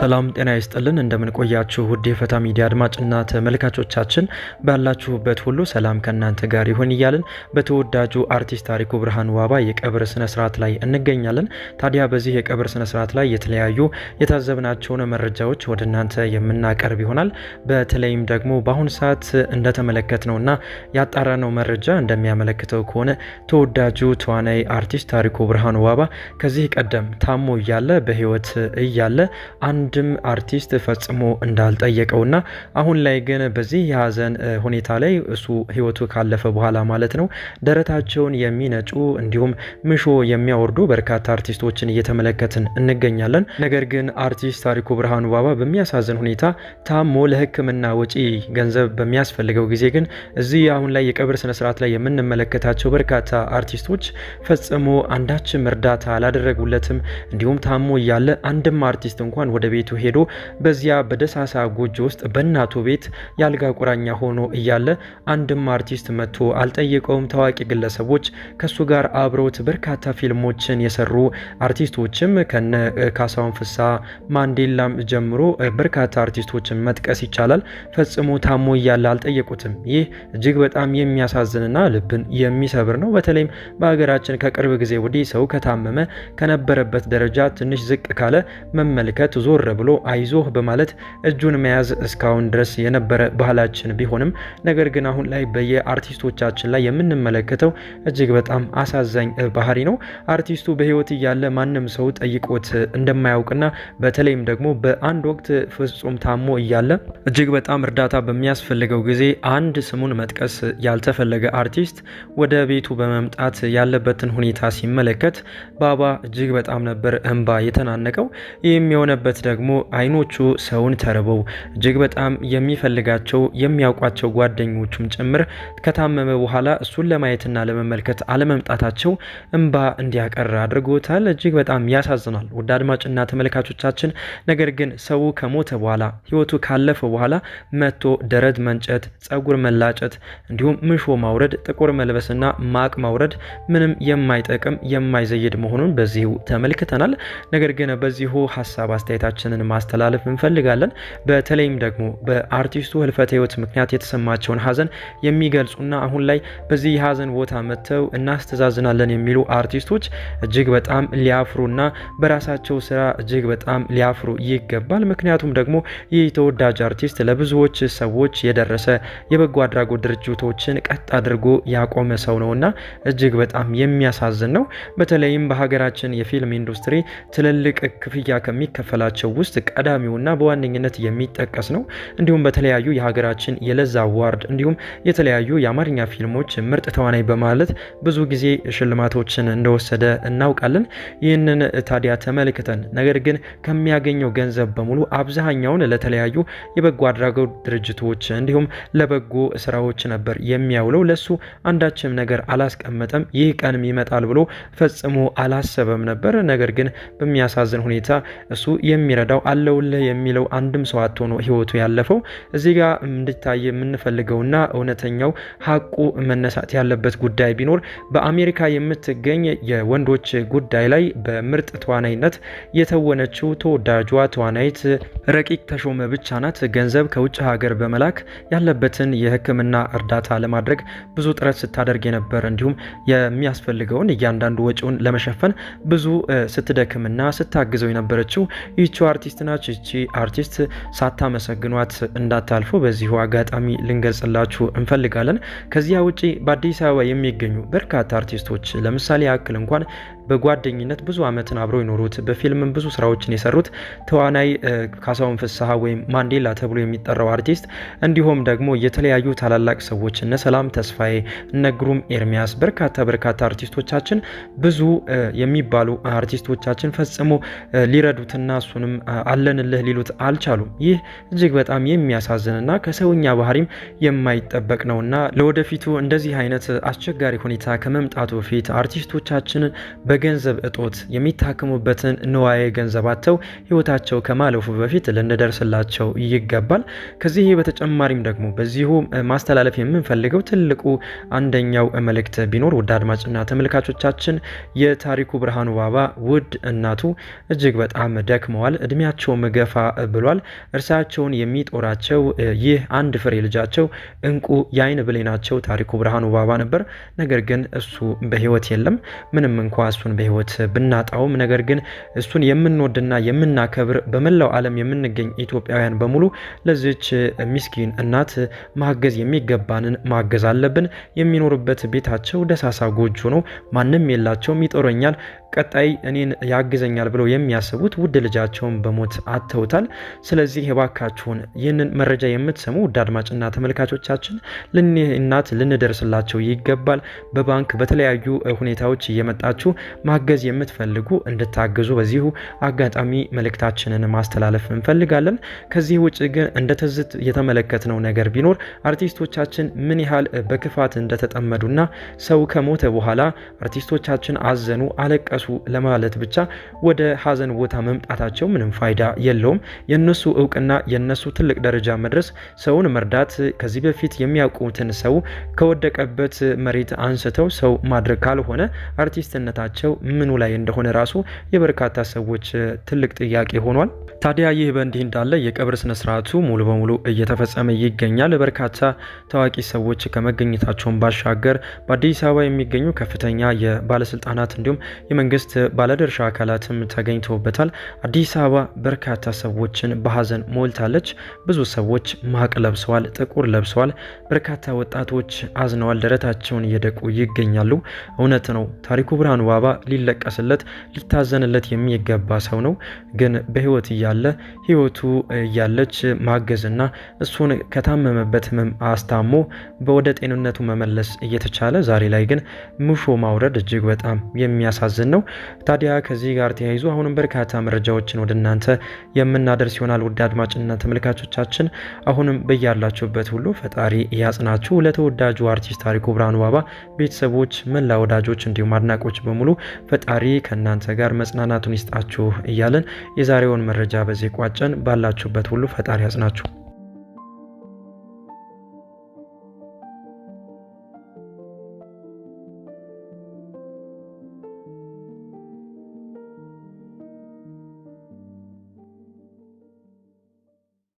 ሰላም ጤና ይስጥልን፣ እንደምን ቆያችሁ? ውድ የፈታ ሚዲያ አድማጭና ተመልካቾቻችን፣ ባላችሁበት ሁሉ ሰላም ከእናንተ ጋር ይሁን እያልን በተወዳጁ አርቲስት ታሪኩ ብርሃኑ ዋባ የቀብር ስነ ስርዓት ላይ እንገኛለን። ታዲያ በዚህ የቀብር ስነ ስርዓት ላይ የተለያዩ የታዘብናቸውን መረጃዎች ወደ እናንተ የምናቀርብ ይሆናል። በተለይም ደግሞ በአሁኑ ሰዓት እንደተመለከትነውና ያጣራነው መረጃ እንደሚያመለክተው ከሆነ ተወዳጁ ተዋናይ አርቲስት ታሪኩ ብርሃኑ ዋባ ከዚህ ቀደም ታሞ እያለ፣ በህይወት እያለ አንድም አርቲስት ፈጽሞ እንዳልጠየቀውና አሁን ላይ ግን በዚህ የሀዘን ሁኔታ ላይ እሱ ህይወቱ ካለፈ በኋላ ማለት ነው ደረታቸውን የሚነጩ እንዲሁም ምሾ የሚያወርዱ በርካታ አርቲስቶችን እየተመለከትን እንገኛለን። ነገር ግን አርቲስት ታሪኩ ብርሃኑ ባባ በሚያሳዝን ሁኔታ ታሞ ለሕክምና ወጪ ገንዘብ በሚያስፈልገው ጊዜ ግን እዚህ አሁን ላይ የቀብር ስነስርዓት ላይ የምንመለከታቸው በርካታ አርቲስቶች ፈጽሞ አንዳችም እርዳታ አላደረጉለትም። እንዲሁም ታሞ እያለ አንድም አርቲስት እንኳን ወደ ቤቱ ሄዶ በዚያ በደሳሳ ጎጆ ውስጥ በእናቱ ቤት የአልጋ ቁራኛ ሆኖ እያለ አንድም አርቲስት መጥቶ አልጠየቀውም። ታዋቂ ግለሰቦች፣ ከሱ ጋር አብረውት በርካታ ፊልሞችን የሰሩ አርቲስቶችም ከነ ካሳሁን ፍስሐ፣ ማንዴላም ጀምሮ በርካታ አርቲስቶችን መጥቀስ ይቻላል። ፈጽሞ ታሞ እያለ አልጠየቁትም። ይህ እጅግ በጣም የሚያሳዝንና ልብን የሚሰብር ነው። በተለይም በሀገራችን ከቅርብ ጊዜ ወዲህ ሰው ከታመመ፣ ከነበረበት ደረጃ ትንሽ ዝቅ ካለ መመልከት፣ ዞር ብሎ አይዞህ በማለት እጁን መያዝ እስካሁን ድረስ የነበረ ባህላችን ቢሆንም ነገር ግን አሁን ላይ በየአርቲስቶቻችን ላይ የምንመለከተው እጅግ በጣም አሳዛኝ ባህሪ ነው። አርቲስቱ በሕይወት እያለ ማንም ሰው ጠይቆት እንደማያውቅና በተለይም ደግሞ በአንድ ወቅት ፍጹም ታሞ እያለ እጅግ በጣም እርዳታ በሚያስፈልገው ጊዜ አንድ ስሙን መጥቀስ ያልተፈለገ አርቲስት ወደ ቤቱ በመምጣት ያለበትን ሁኔታ ሲመለከት ባባ እጅግ በጣም ነበር እንባ የተናነቀው። ይህም የሆነበት ደግሞ አይኖቹ ሰውን ተርበው እጅግ በጣም የሚፈልጋቸው የሚያውቋቸው ጓደኞቹም ጭምር ከታመመ በኋላ እሱን ለማየትና ለመመልከት አለመምጣታቸው እንባ እንዲያቀር አድርጎታል። እጅግ በጣም ያሳዝናል ውድ አድማጭና ተመልካቾቻችን። ነገር ግን ሰው ከሞተ በኋላ፣ ህይወቱ ካለፈ በኋላ መጥቶ ደረት መንጨት፣ ጸጉር መላጨት፣ እንዲሁም ምሾ ማውረድ፣ ጥቁር መልበስና ማቅ ማውረድ ምንም የማይጠቅም የማይዘይድ መሆኑን በዚሁ ተመልክተናል። ነገር ግን በዚሁ ሀሳብ አስተያየታችንን ማስተላለፍ እንፈልጋለን። በተለይም ደግሞ በአርቲስቱ ህልፈተ ህይወት ምክንያት የተሰማቸውን ሀዘን የሚገልጹና አሁን ላይ በዚህ የሀዘን ቦታ መጥተው እናስተዛዝናለን የሚሉ አርቲስቶች እጅግ በጣም ሊያፍሩና በራሳቸው ስራ እጅግ በጣም ሊያፍሩ ይገባል። ምክንያቱም ደግሞ ይህ ተወዳጅ አርቲስት ለብዙዎች ሰዎች የደረሰ፣ የበጎ አድራጎት ድርጅቶችን ቀጥ አድርጎ ያቆመ ሰው ነውና እጅግ በጣም የሚያሳዝን ነው። በተለይም በሀገራችን የፊልም ኢንዱስትሪ ትልልቅ ክፍያ ከሚከፈላቸው ውስጥ ቀዳሚውና በዋነኝነት የሚጠቀስ ነው። እንዲሁም በተለያዩ የሀገራችን የለዛ አዋርድ እንዲሁም የተለያዩ የአማርኛ ፊልሞች ምርጥ ተዋናይ በማለት ብዙ ጊዜ ሽልማቶችን እንደወሰደ እናውቃለን። ይህንን ታዲያ ተመልክተን ነገር ግን ከሚያገኘው ገንዘብ በሙሉ አብዛኛውን ለተለያዩ የበጎ አድራጎት ድርጅቶች እንዲሁም ለበጎ ስራዎች ነበር የሚያውለው። ለሱ አንዳችም ነገር አላስቀመጠም። ይህ ቀንም ይመጣል ብሎ ፈጽሞ አላሰበም ነበር። ነገር ግን በሚያሳዝን ሁኔታ እሱ የሚረዳው፣ አለውልህ የሚለው አንድም ሰው አጥቶ ነው ህይወቱ ያለፈው። እዚህ ጋር እንዲታይ የምንፈልገውና እውነተኛው ሀቁ መነሳት ያለበት ጉዳይ ቢኖር በአሜሪካ የምትገኝ የወንዶች ጉዳይ ላይ በምርጥ ተዋናይነት የተወነችው ተወዳጇ ተዋናይት ረቂቅ ተሾመ ብቻ ናት። ገንዘብ ከውጭ ሀገር በመላክ ያለበትን የሕክምና እርዳታ ለማድረግ ብዙ ጥረት ስታደርግ የነበር እንዲሁም የሚያስፈልገውን እያንዳንዱ ወጪውን ለመሸፈን ብዙ ስትደክምና ስታግዘው የነበረችው ይህቺው አርቲስት ናች። ይቺ አርቲስት ሳታመሰግኗት እንዳታልፉ በዚሁ አጋጣሚ ልንገልጽላችሁ እንፈልጋለን። ከዚያ ውጪ በአዲስ አበባ የሚገኙ በርካታ አርቲስቶች፣ ለምሳሌ ያክል እንኳን በጓደኝነት ብዙ ዓመትን አብረው የኖሩት፣ በፊልምም ብዙ ስራዎችን የሰሩት ተዋናይ ካሳሁን ፍስሐ ወይም ማንዴላ ተብሎ የሚጠራው አርቲስት፣ እንዲሁም ደግሞ የተለያዩ ታላላቅ ሰዎች እነ ሰላም ተስፋዬ፣ እነ ግሩም ኤርሚያስ፣ በርካታ በርካታ አርቲስቶቻችን፣ ብዙ የሚባሉ አርቲስቶቻችን ፈጽሞ ሊረዱትና እሱንም አለንልህ ሊሉት አልቻሉም። ይህ እጅግ በጣም የሚያሳዝንና ከሰውኛ ባህሪም የማይጠበቅ ነውና ለወደፊቱ እንደዚህ አይነት አስቸጋሪ ሁኔታ ከመምጣቱ በፊት አርቲስቶቻችንን በገንዘብ እጦት የሚታከሙበትን ንዋየ ገንዘብ አጥተው ሕይወታቸው ከማለፉ በፊት ልንደርስላቸው ይገባል። ከዚህ በተጨማሪም ደግሞ በዚሁ ማስተላለፍ የምንፈልገው ትልቁ አንደኛው መልእክት ቢኖር፣ ውድ አድማጭና ተመልካቾቻችን፣ የታሪኩ ብርሃኑ ባባ ውድ እናቱ እጅግ በጣም ደክመዋል። እድሜያቸውም ገፋ ብሏል። እርሳቸውን የሚጦራቸው ይህ አንድ ፍሬ ልጃቸው፣ እንቁ የአይን ብሌናቸው ታሪኩ ብርሃኑ ባባ ነበር። ነገር ግን እሱ በህይወት የለም። ምንም እንኳ እሱን በህይወት ብናጣውም፣ ነገር ግን እሱን የምንወድና የምናከብር በመላው ዓለም የምንገኝ ኢትዮጵያውያን በሙሉ ለዚች ሚስኪን እናት ማገዝ የሚገባንን ማገዝ አለብን። የሚኖሩበት ቤታቸው ደሳሳ ጎጆ ነው። ማንም የላቸውም። ይጦረኛል፣ ቀጣይ እኔን ያግዘኛል ብለው የሚያስቡት ውድ ልጃቸውን በሞት አጥተውታል። ስለዚህ የባካችሁን ይህንን መረጃ የምትሰሙ ውድ አድማጭና ተመልካቾቻችን ለእኒህ እናት ልንደርስላቸው ይገባል። በባንክ በተለያዩ ሁኔታዎች እየመጣችሁ ማገዝ የምትፈልጉ እንድታግዙ በዚሁ አጋጣሚ መልእክታችንን ማስተላለፍ እንፈልጋለን። ከዚህ ውጭ ግን እንደ ትዝት የተመለከትነው ነገር ቢኖር አርቲስቶቻችን ምን ያህል በክፋት እንደተጠመዱና ሰው ከሞተ በኋላ አርቲስቶቻችን አዘኑ፣ አለቀሱ ለማለት ብቻ ወደ ሀዘን ቦታ መምጣታቸው ምንም ፋይዳ የለውም። የነሱ እውቅና፣ የነሱ ትልቅ ደረጃ መድረስ ሰውን መርዳት፣ ከዚህ በፊት የሚያውቁትን ሰው ከወደቀበት መሬት አንስተው ሰው ማድረግ ካልሆነ አርቲስትነታቸው ምኑ ላይ እንደሆነ ራሱ የበርካታ ሰዎች ትልቅ ጥያቄ ሆኗል። ታዲያ ይህ በእንዲህ እንዳለ የቀብር ስነስርዓቱ ሙሉ በሙሉ እየተፈጸመ ይገኛል። በርካታ ታዋቂ ሰዎች ከመገኘታቸውን ባሻገር በአዲስ አበባ የሚገኙ ከፍተኛ የባለስልጣናት እንዲሁም የመንግስት ባለድርሻ አካላትም ተገኝተውበታል። አዲስ አበባ በርካታ ሰዎችን በሀዘን ሞልታለች። ብዙ ሰዎች ማቅ ለብሰዋል፣ ጥቁር ለብሰዋል። በርካታ ወጣቶች አዝነዋል፣ ደረታቸውን እየደቁ ይገኛሉ። እውነት ነው፣ ታሪኩ ብርሃኑ ባባ ሊለቀስለት ሊታዘንለት የሚገባ ሰው ነው። ግን በህይወት እያለ፣ ህይወቱ እያለች ማገዝና እሱን ከታመመበት ህመም አስታሞ ወደ ጤንነቱ መመለስ እየተቻለ ዛሬ ላይ ግን ሙሾ ማውረድ እጅግ በጣም የሚያሳዝን ነው። ታዲያ ከዚህ ጋር ተያይዞ አሁንም በርካታ መረጃዎችን ወደ እናንተ የምናደርስ ይሆናል። ውድ አድማጭና ተመልካቾቻችን፣ አሁንም በያላችሁበት ሁሉ ፈጣሪ ያጽናችሁ። ለተወዳጁ አርቲስት ታሪኩ ብርሃኑ ባባ ቤተሰቦች፣ መላ ወዳጆች እንዲሁም አድናቆች በሙሉ ፈጣሪ ከእናንተ ጋር መጽናናቱን ይስጣችሁ እያለን የዛሬውን መረጃ በዚህ ቋጨን። ባላችሁበት ሁሉ ፈጣሪ ያጽናችሁ።